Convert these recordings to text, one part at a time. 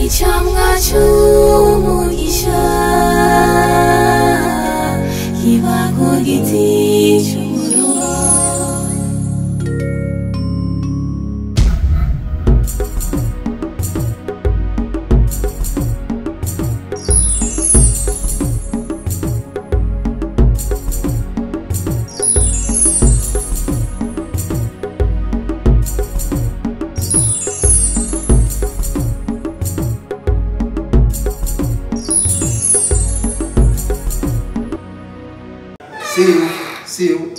Icamwa c'umugisha kiba ku giti c'umuruho. See you. See you.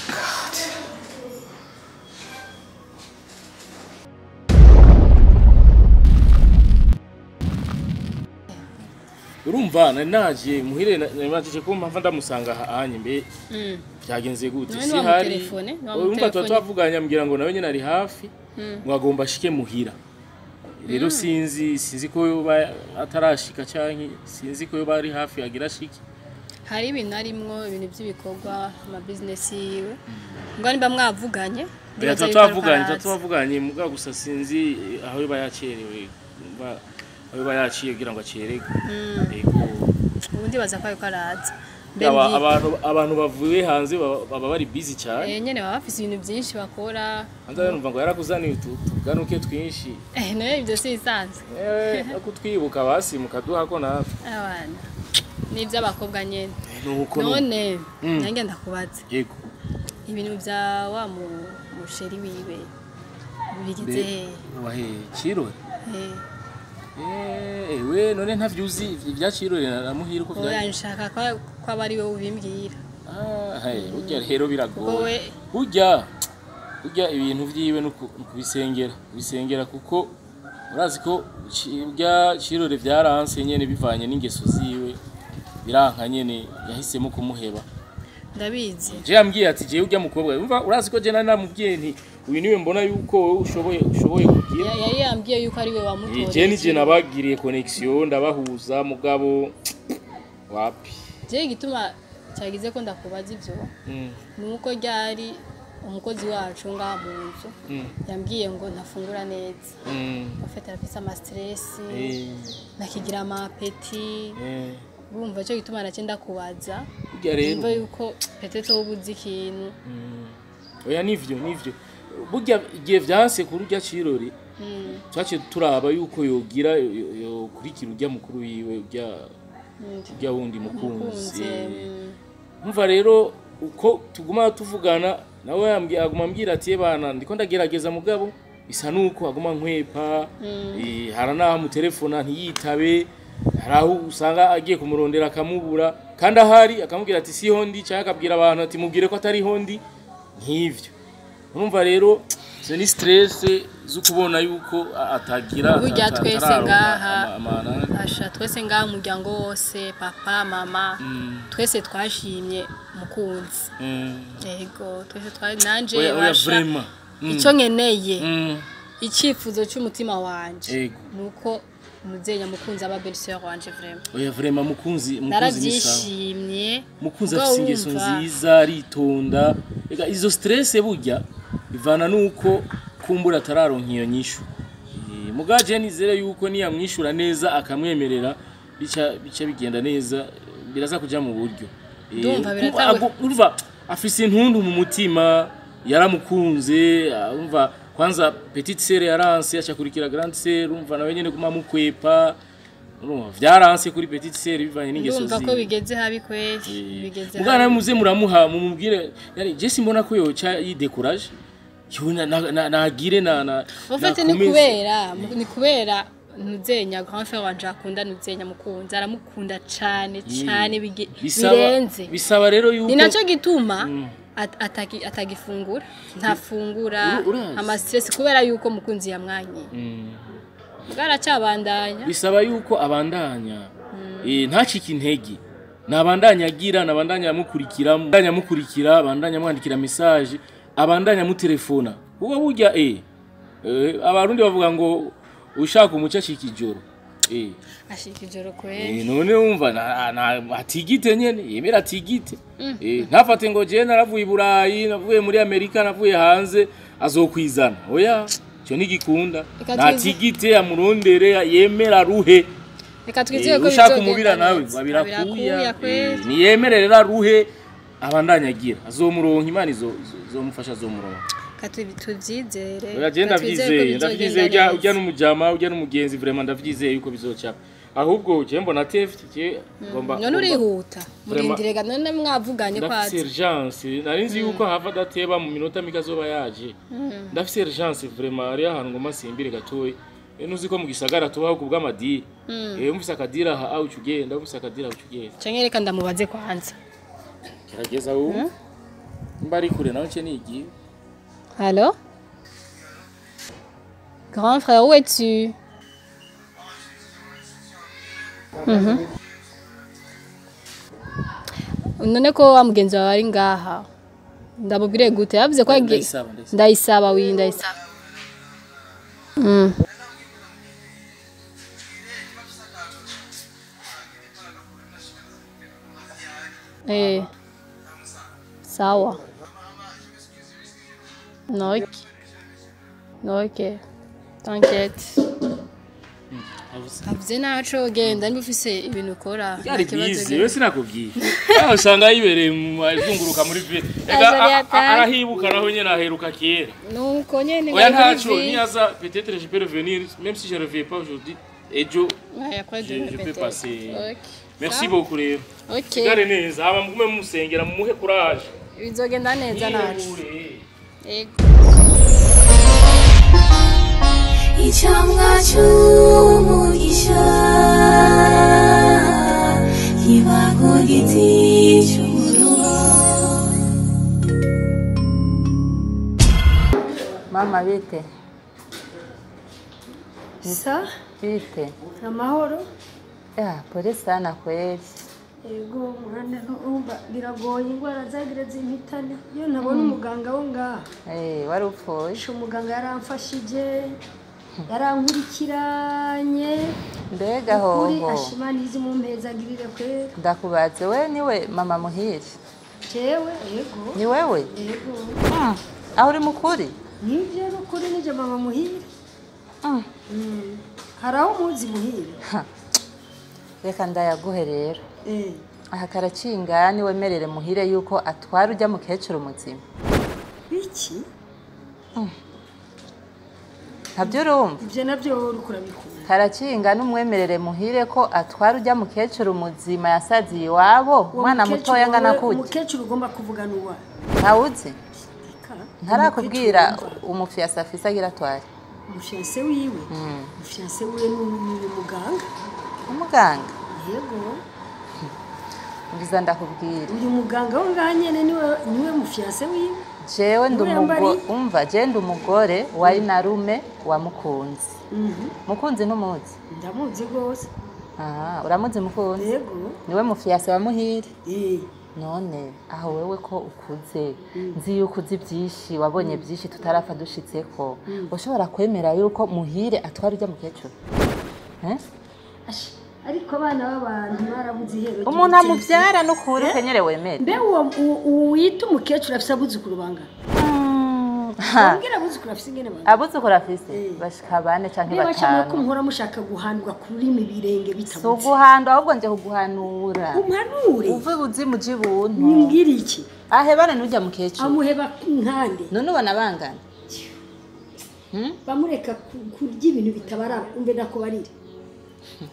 God. Urumva nari naje muhire, nari ko mpamva ndamusanga ahanye mbe byagenze gute? None Si hari wamutelefone? Urumva tuba twavuganye, ambwira ngo nawe nyine ari hafi, ngo agomba ashike muhira. Rero sinzi ko yoba atarashika canke sinzi ko yoba ari hafi agira ashike. Hari ibintu arimwo, ibintu by'ibikorwa, ama business yiwe, ngo nimba mwavuganye Oya, ndibaza tuba yuko twavuganye, ariko tuba araza. twavuganye, mugabo gusa sinzi aho yoba yacerewe, aho yoba yaciye kugira ngo acererwe. Yego. Ubu ndibaza ko ariko araza. Mbe Aba- Abantu bavuye hanze baba bari busy cyane. Nyene baba bafise ibintu byinshi bakora. Hanze numva ngo yarakuzaniye utuganuke twinshi. Nayo ibyo si bisanzwe. No kutwibuka basi mukaduha ko natwe. Abana ni iby'abakobwa nyene. Nuko None nanjye ndakubaza, Yego. ibintu bya wa musheri wiwe bigize hehe? Wahe Kirore? We none ntavyuzi ibya Kirore na Muhire uko Oya, vyagenze? nshaka ko aba ari wowe ubimbwira. Ah, hey, burya rero Kuko biragoye. we Burya ibintu vyiwe no kubisengera kuko urazi ko burya Kirore vyaranse nyene bivanye n'ingeso ziwe, biranka nyene yahisemo kumuheba. Ndabizi. Je yambwiye ati jewe urya mukobwa, umva, urazi ko je nari namubwiye nti uyu niwe mbona yuko wowe ushoboye kugira. Yari yambwiye yuko ari we wamutoreye. Je nije nabagiriye connection ndabahuza, mugabo wapi. Je igituma cyagize ko ndakubaza ibyo ni uko ryari umukozi wacu ngaha mu nzu yambwiye ngo ntafungura neza, afite arafise ama stress, nakigira ama appétit. Urumva cyo gituma nacyo ndakubaza. Burya rero Numva yuko peut-être wowe uzi ikintu. Oya, nivyo, burya igihe vyanse kuri urya Cirori, twaciye turaba yuko yogira yokurikira urya mukuru wiwe, urya wundi mukunzi. Mukunzi. Umva rero uko tuguma tuvugana nawe, yambwiye, aguma ambwira ati bana ndiko ndagerageza, mugabo bisa nuko aguma nkwepa. Hari naho amutelefona ntiyitabe, hari aho usanga agiye kumurondera akamubura kandi ahari, akamubwira ati siho ndi, cyangwa akabwira abantu ati mubwire ko atariho ndi, nk'ivyo. Urumva rero izo ni stress zo kubona yuko atagira Burya twese atararonka ngaha amana. Asha, twese ngaha umuryango wose, papa, mama, twese twashimye Mukunzi. Yego, twese twari nanje Oya, basha, vraiment. Icyo nkeneye, icyifuzo cy'umutima wanje, nuko umuvyeyi Mukunzi aba belle-sœur wanje vraiment. Oya, vraiment, Mukunzi ni sawa. Narabyishimye. Mukunzi Ubwo afise ingeso wumva nziza, aritonda. Ega izo stress burya bivana nuko kumbura atararonka iyo nyishu. Mugaje nizere yuko niyamwishura neza akamwemerera, bica bigenda neza, biraza kuja mu buryo. Ndumva biratangwe- Urumva afise intundu mu mutima, yaramukunze. Urumva kwanza petite sœur yaranse, acakurikira grande sœur, urumva nawe nyene guma mukwepa. Urumva vyaranse kuri petite sœur bivanye n'ingeso Ndumva ko ziwe. bigeze habi kweli, bigeze Mugana habi. muze muramuha mumubwire, yani je simbona ko yoca yidécourage, yo nagire na En fait ni nakomeze. kubera Nuzenya grand frère wanje akunda Nuzenya Mukunzi, aramukunda cane cane birenze. Bisaba rero yuko Ni nacyo gituma atagifungura, ntafungura. Urazi. Ama stress kubera yuko Mukunzi yamwanye. Bwaracabandanya. Bisaba yuko abandanya, ntacike intege, nabandanya agira, nabandanya amukurikira, abandanya amukurikira, abandanya amwandikira message, abandanya amutelefona, kuko burya abarundi bavuga ngo ushaka umuco acika ijoro. Ashika ijoro kweli. None wumva atigite nyene yemera atigite. Ntafate ngo je naravuye i Burayi, navuye muri Amerika, navuye hanze azokwizana. Oya, cyo nigikunda. Natigite amurondere yemera ruhe. Reka twizeye ko ushaka umubira nawe babirakuya. Niyemerera ruhe abandanyagira azomuronka Imana izomufasha azomuronka. Tubyizere. Oya je ndavyizeye, ndavyizeye ujya n'umujama, ujya n'umugenzi vraiment ndavyizeye yuko bizocapa. Ahubwo je mbona tefti ngomba none urihuta murindirega none mwavuganye kwazi. Ndafise urgence nari nzi yuko hava dateba mu minota mike azoba yaje. Ndafise urgence vraiment ari ahantu ngoma simbire gatoyi. Nuzi ko mu gisagara tubaho kubw'amadiri. Umvise akadira aha aho ugenda, umvise akadira aho ugenda. Canke reka ndamubaze kwanza. Gerageza ubu. Mba ari kure nawe nce nigiye. Allô? Grand frère, où es-tu? None ko wa mugenzi wawe ari ngaha. Ndamubwire gute? Yavuze ko ndayisaba wi ndayisaba. Sawa. No, ok. No, ok. T'inquiète. Avuze naco genda niba ufise ibintu ukora. Yari bize, we sinakubwiye. Aho usanga yibereye azunguruka muri ville. Ega arahibuka naho nyene aheruka kera. Nuko nyene oya ntaco niyaza peut-être je peux revenir même si je reviens pas aujourd'hui ejo. Je peux passer. Merci beaucoup rero. Ok. Sigare neza haba mugume musengera mumuhe courage. Bizogenda neza naco. Ego. Icamwa c'umugisha kiba ku giti c'umuruho. Mama bite? Sa? Bite? Amahoro? Pole sana kweli. Ego mwana urumva biragoye ingwara zagira zimpitane iyo ntabona umuganga wo ngaha. Wari upfuye. Umuganga yaramfashije yarankurikiranye. Mbega hoho. Ashimanize mu mpezagirire kweli. Ndakubaze we niwe mama Muhire? Jewe ego. Ni wewe? Ego. Aho uri mukuri? Nivyo nukuri nije mama Muhire. Hari aho muzi Muhire? Reka ndayaguhe rero. Aha karacinga ni wemerere Muhire yuko atwara ujya mukecuru muzima. Biki? Ntabyo urumva? Ivyo navyo urukura bikunda. Karacinga n'umwemerere Muhire ko atwara ujya mukecuru muzima yasaziye iwabo, umwana mutoya ngana kuki. Umukecuru ugomba kuvuga nuwa. Ntawuzi? Ntarakubwira umufiyasa afise agira atware. Umufiyanse wiwe? Umufiyanse wiwe ni umuganga. Umuganga? Yego. Ngiza ndakubwira. Uyu muganga wo ngaha nyene niwe mufiyanse wiwe? Jewe ndumva je ndumugore wari narume wa Mukunzi. Mukunzi ntumuzi? Ndamuzi gose. Uramuzi Mukunzi? Yego. Niwe mufiyase wa Muhire? None aho wewe ko ukuze nzi yuko uzi byinshi wabonye byinshi tutarafa dushitseko ushobora kwemera yuko Muhire atwara ujya mukecuru? Ariko abana b'abantu barabuze ihero. Umuntu amuvyara n'ukuri kenyere wemere. Mbe uwo wita umukecuru afise abuzukuru bangana? Ambwira abuzukuru afise ingene bangana? Abuzukuru afise bashika bane canke batanu. Niba ko muhora mushaka guhandwa ku rurimi birenge bitabuze. Si uguhandwa ahubwo nje kuguhanura. Umpanure? Uve buzimu jibuntu. Nimbwira iki? Ahebane n'ujya mukecuru. Amuheba nkande. None ubona bangana? Bamureka kurya ibintu bitabaraba umve ndakubarira.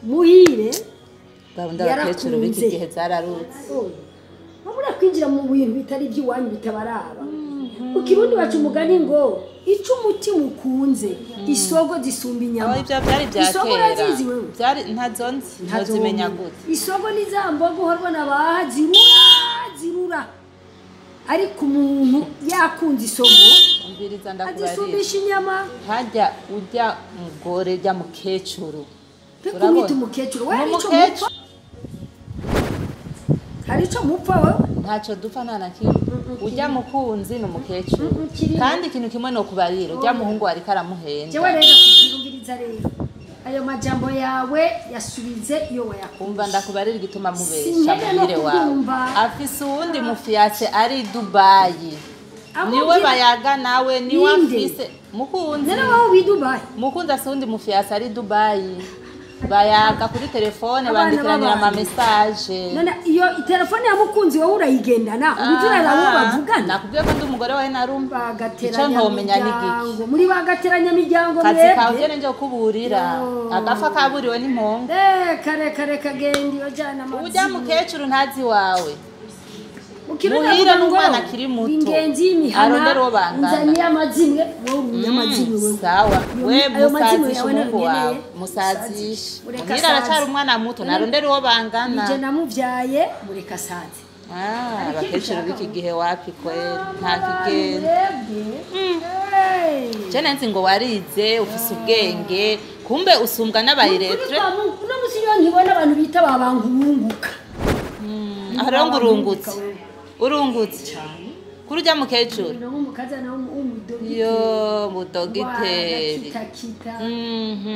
Muhire yarakunze biki gihe zararutse. Babura kwinjira mu bintu bitari iby'iwanyu bitabaraba. Mu Kirundi baca umugani ngo ico umutima ukunze isogo zisumba inyama. Ibyo byari bya kera. Isogo urazizi wewe? Byari ntazonzi ntazimenya gute. Isogo ni za mboga uhora ubona baha zirura. Ariko umuntu yakunze isogo umviriza ndakubarira. Azisumbisha inyama. Hajya ujya mugore ujya mukecuru. Kumwita umukecuru we hari ico mupfa? Hari ico mupfa wewe? Ntacyo dupfa nta na kimwe. Ujya Mukunzi ni umukecuru. Kandi ikintu kimwe no kubarira ujya muhungu ariko aramuhenda. Jewe rero nakubwira umviriza rero. Ayo majambo yawe yasubize iyo wayakumva. Umva ndakubarira igituma mubesha Sinkeneye no muhire wawe. kubyumva. Afise uwundi mufiance ari Dubai. Niwe bayaga nawe niwe Ninde? afise mukunzi. None wowe wi Dubai. Mukunzi afise uwundi mufiance ari Dubai. Bayaga kuri telefone Abana bandikiranira ama b'abantu. message. None iyo telefone ya mukunzi wowe urayigendana uturara abo bavugana. Nakubwiye ko ndi umugore wawe narumva. Ico Bagateranya ntomenya ni giki. miryango. Muri bagateranya miryango Kazi kawe mwebwe. ugene nje kuburira. Yo. Agafa kaburiwe n'impongo. Reka reka reka genda iyo jana amazi. Ujya mukecuru ntazi wawe. Mukirundi Muhire avuga ngo, n'umwana akiri muto. Ingenzi y'imihana. Arondera uwo bangana. Nzaniye amazimwe wowe uri amazimwe wewe. Sawa. We Ayo mazimwe musazishe yawe umuhungu wawe. ntayo Musazishe. Ureka Muhire aracyari asaze. umwana muto narondera uwo bangana. Nije namuvyaye mureka asaze. Ah, abakecuru b'iki gihe wapi kweli nta kigenda. Mwebwe. Je nzi ngo warize ufise ubwenge kumbe usumbwa n'abayiretre. Uno musi iyo nkibona abantu bita babangurunguka. Aho rero ngo urungutse. Urungutse. Kuri ujya mukecuru. No mukazana w'umudogiteri. Yo mudogiteri. Kita.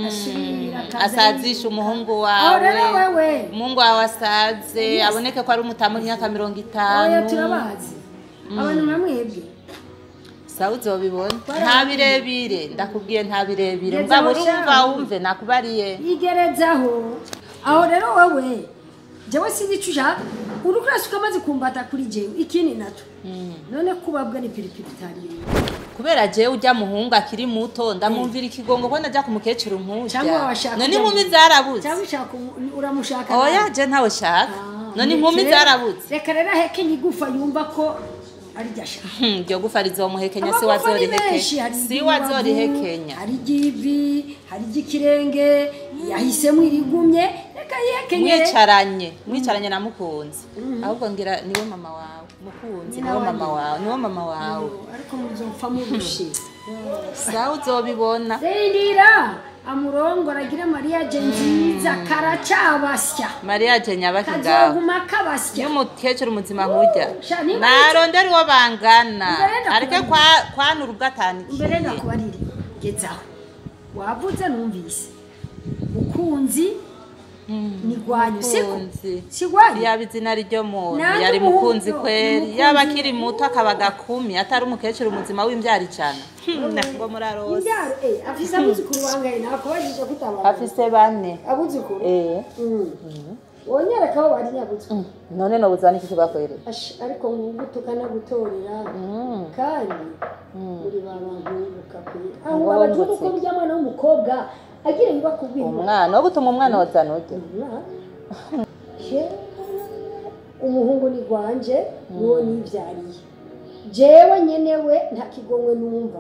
Asubira akaza Asazisha yiruka. umuhungu Aho rero wawe. wewe. Umuhungu wawe asaze aboneke ko ari umutamu w'imyaka 50. Oya turabazi. Abantu nka mwebwe. Sawa uzobibona. Nta birebire ndakubwiye nta birebire. Geza Mugabo aho urumva shahu. wumve nakubariye. Igerezaho. Aho rero wewe. Jewe sinzi ico ushaka. Uriko urasuka amazi kumbata kuri jewe. Ikindi naco. None kubabwa ni piripiri itariye. Kubera jewe ujya muhungu akiri muto ndamwumvira ikigongo ko ndajya ku mukecuru Cyangwa nk'ujya. washaka None ujya inkumi mu- zarabuze. Cyangwa ushaka uramushaka. Oya nawe? je ntawe shaka. Ah, None inkumi ndetse zarabuze. Reka rero ahekenye igufa yumva ko ariryo ashaka. Iryo gufa rizomuhekenya si Amagufa ni menshi, wazorihekenya. hari Si iry'urubavu, wazorihekenya. hari iry'ivi, hari iry'ikirenge, yahisemo irigumye, reka yihekenyere. Mwicaranye, mwicaranye na mukunzi. Ahubwo ngira niwe mama wawe, mukunzi Nyina niwe wa mama nyina. wawe, niwe mama wawe. Ariko muzopfa murushe. Sawa uzobibona. Rindira amurongora agire mariage nziza karacabasya. Mariage nyabaki ngaho. Kazoguma kabasya. Iyo umukecuru muzima nk'ujya Sha, niba narondera uwo bangana Mbere ndakubarira. areke kwanura ubwo atanikiye. Mbere ndakubarira gezaho wavuze numvise mukunzi ni gwanyu siko Mukunzi. si gwanyu Yaba izina ryo muntu Nanjye yari umuhungu, mukunzi kweri mukunzi. yaba akiri muto akaba gakumi atari umukecuru muzima w'imbyaro ijana. Ngo murarose. Imbyaro afise abuzukuru bangahe nakubajije kutabana Afise bane. abuzukuru wonyereka aho bari nyabuzukuru None nobuza n'iki kibakwereka. Ash, ariko ngugutuka nagutorera kandi muri ba bantu kwe aho Ngo abajura wungutse. uko urya mwana w'umukobwa agira ibibakubwira Umwana wo gutuma umwana wazana ujya. Umuhungu ni gwanje niwo nibyariye jewe nyenewe nta kigongwe numva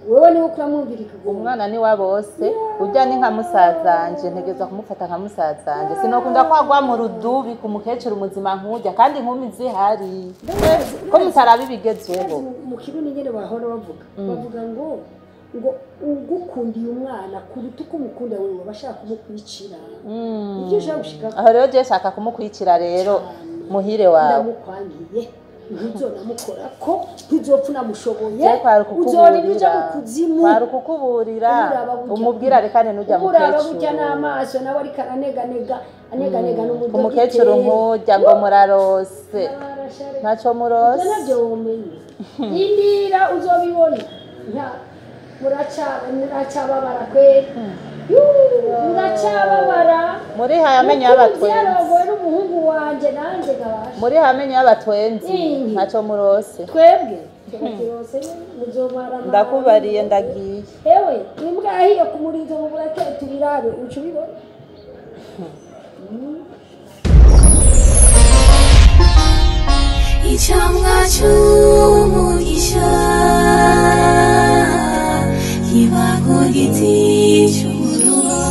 wewe niwe kuramwumvira ikigongwe Umwana ni wa bose ujya ni nka musazanje ntegereza kumufata nka musazanje sinokunda kwagwa mu rudubi ku mukecuru muzima nk'ujya kandi inkumi zihari ko mutaraba ibigezweho. Mu kirundi nyene bahora bavuga bavuga ngo ugukundiye umwana kuruta uko umukunda wewe aba ashaka kumukwicira ivyo ushaka gushika Aho rero je shaka kumukwicira rero muhire wawe. ndamukwangiye ntuzonamukorako ntuzopfa unamushoboye Je kwari uzorinda uja mu kukuburira kuzimu kwari kukuburira umubwira rekane n'ujya umuraba burya mukecuru n'amaso nawe ariko araneganega aneganega ku mukecuru nk'ujya ngo murarose ntaco murose. Ivyo navyo womenye indira uzobibona muracababara kweri muracababara Muri haya amenyo y'abatwenzi. Yarongowe n'umuhungu wanje nanje gabasha Muri haya amenyo y'abatwenzi ntaco murose. Twebwe turakirose muzomara Ndakubariye ndagiye. Ewe imbwa yahiye ku murizo mu burake tubirabe uca ubibona. Icamwa c'umugisha kiba ku giti c'umuruho.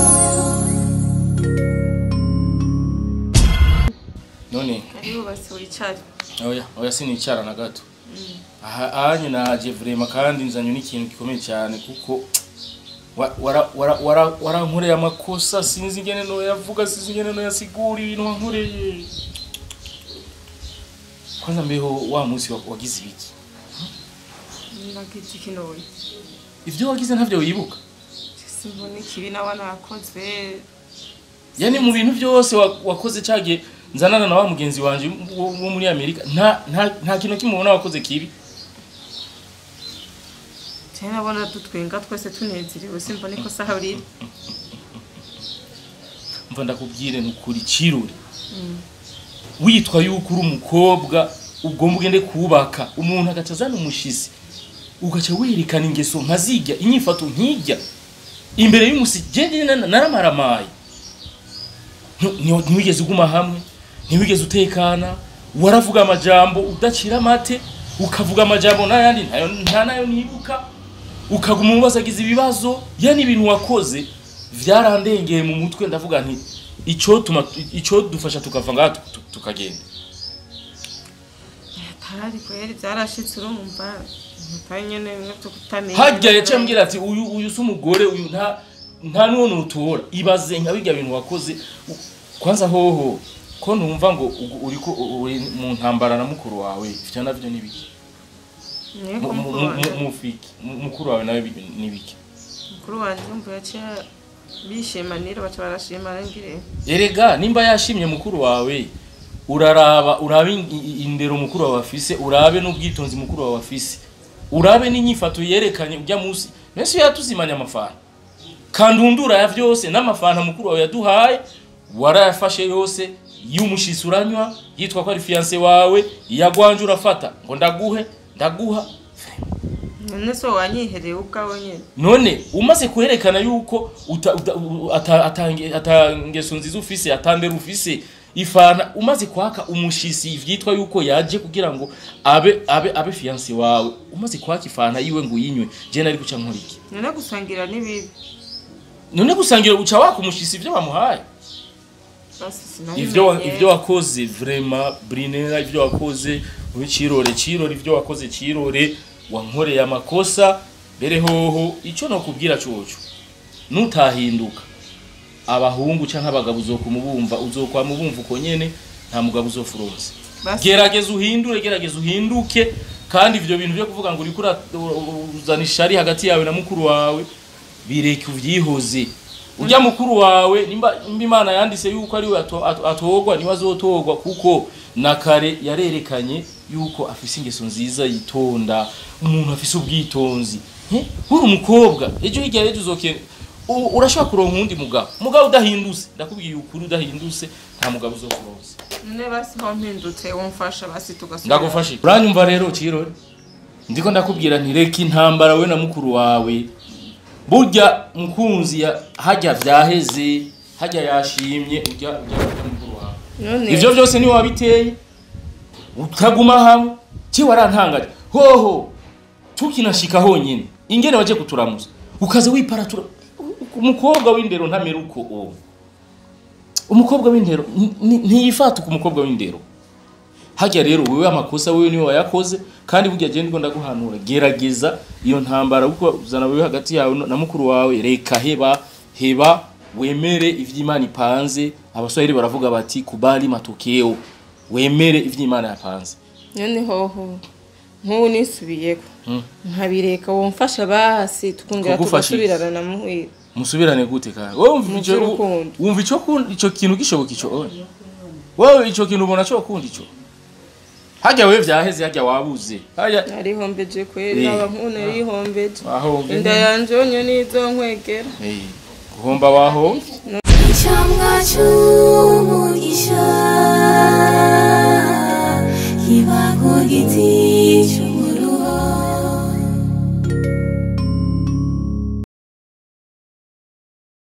None Karibu basi wicare. oya oya sinicara na gato. Aha anye naje vraiment kandi nzanye n'ikintu gikomeye cyane kuko warankoreye amakosa sinzi ingene no yavuga sinzi ingene no yasigura ibintu wankoreye. Kwanza mbeho wa munsi wagize ibiki? Nagize iki none? Ivyo wagize ntavyo wibuka? Simbona ikibi nawe nakoze. Yani mu bintu byose wakoze cyagiye nzanana na wa mugenzi wanje wo muri Amerika, nta kintu kimubona wakoze kibi. Cyane nabona dutwenga twese tunezerewe, simbona ikosa aho riri. Mva ndakubwire nukuri Cirore, witwa yuko uri umukobwa ugomba ugende kubaka, umuntu agaca azana umushisi ugaca werekana ingeso nkazijya, inyifato nkijya imbere y'umusi. Jewe naramaramaye, ntiwigeze uguma hamwe, ntiwigeze utekana, waravuga amajambo udacira amate, ukavuga amajambo n'ayandi nta nayo nibuka, ukaguma umubazagiza ibibazo. Yani ibintu wakoze vyarandengeye mu mutwe, ndavuga nti ico tuma ico dufasha tukava ngaha tukagenda. Atari kweri byarashitse, urumva atari nyene bimwe byo kutamenya. Harya yaciye ambwira ati uyu si umugore, uyu nta n'uwo nutora. Ibaze nka birya bintu wakoze. Kwanza hoho ko numva ngo uriko uri mu ntambara na mukuru wawe, ivyo navyo ni biki? Yego, mukuru wanje. Mufiki mukuru wawe nawe ni biki? Mukuru wanje urumva yaciye bishimanira, baca barashimana ngire. Erega nimba yashimye mukuru wawe, uraraba urabe indero mukuru wawe afise, urabe n'ubwitonzi mukuru wawe afise, urabe n'inyifato yerekanye ujya munsi. Mbese yatuzimanya amafana kandundura ya vyose, n'amafana mukuru wawe yaduhaye warayafashe yose, y'umushisi uranywa yitwa ko ari fiancé wawe, yagwanje urafata ngo ndaguhe ndaguha. None so wanyihereye ubwawe nyene? None umaze kuherekana yuko atangeso nziza ufise, atandera ufise ifana, umaze kwaka umushisi ivyitwa yuko yaje kugira ngo abe fiancé wawe, umaze kwaka ifana yiwe ngo uyinywe, je nari guca nkora iki? None gusangira ni bibi? None gusangira uca waka umushisi ivyo bamuhaye? Basi sinabimenye. Ivyo wakoze vraiment Brinera, ivyo wakoze uri Cirore, Cirore ivyo wakoze Cirore, wankoreye amakosa mbere hoho. Ico nokubwira coco, nutahinduka abahungu canke abagabo uzokumubumva, uzokwamubumva uko nyene, nta mugabo uzofuronse. Basi Gerageza uhindure, gerageza uhinduke. Kandi ivyo bintu byo kuvuga ngo uriko uzana ishari hagati yawe na mukuru wawe, bireke uvyihoze. Ujya mukuru wawe nimba Imana yanditse yuko ari we atogwa, niwe azotogwa, kuko na kare yarerekanye yuko afise ingeso nziza, yitonda, umuntu afise ubwitonzi. Uri umukobwa ejo hirya y'ejo uzoke urashobora kuronka uwundi mugabo udahindutse. Ndakubwiye ukuri, udahindutse nta mugabo uzokuronsa. None basi ho mpindutse womfasha basi tugasubira? Ndagufashe. Uranyumva rero Cirore, ndiko ndakubwira nti reka intambara we na mukuru wawe. Burya mukunzi ya hajya vyaheze, hajya yashimye ujya mukuru wawe. None Ivyo vyose ni wabiteye utaguma hamwe ki warantangaje hoho tukinashika honyine ingene waje kuturamuza ukaza wiparatura. Umukobwa w'indero ntamera uko uwo umukobwa w'indero ntiyifata ku mukobwa w'indero. Hajya rero wewe amakosa wewe niwe wayakoze, kandi burya je ndiko ndaguhanura, gerageza iyo ntambara uko uzana wewe hagati yawe na mukuru wawe, reka heba wemere ivy'Imana ipanze. Abaswahili baravuga bati kubali matokeo, wemere ivy'Imana yapanze. None hoho nk'ubu nisubiyeko nkabireka, womfasha basi tukongera Kugufasha iki? tugasubirana na muhira? Musubirane gute kandi wowe wumva Mu ico vy'urukundo. Wumva ico kintu gishoboka ico oya? Wowe ico kintu ubona cyo kundi ico hajya wewe vyaheze, hajya wabuze hajya. Narihombeje kweri. Eh. Naba nk'ubu narihombeje. Wahombe. Inda yanje yonyene izonkwegera. Guhomba waho. Icamwa c'umugisha.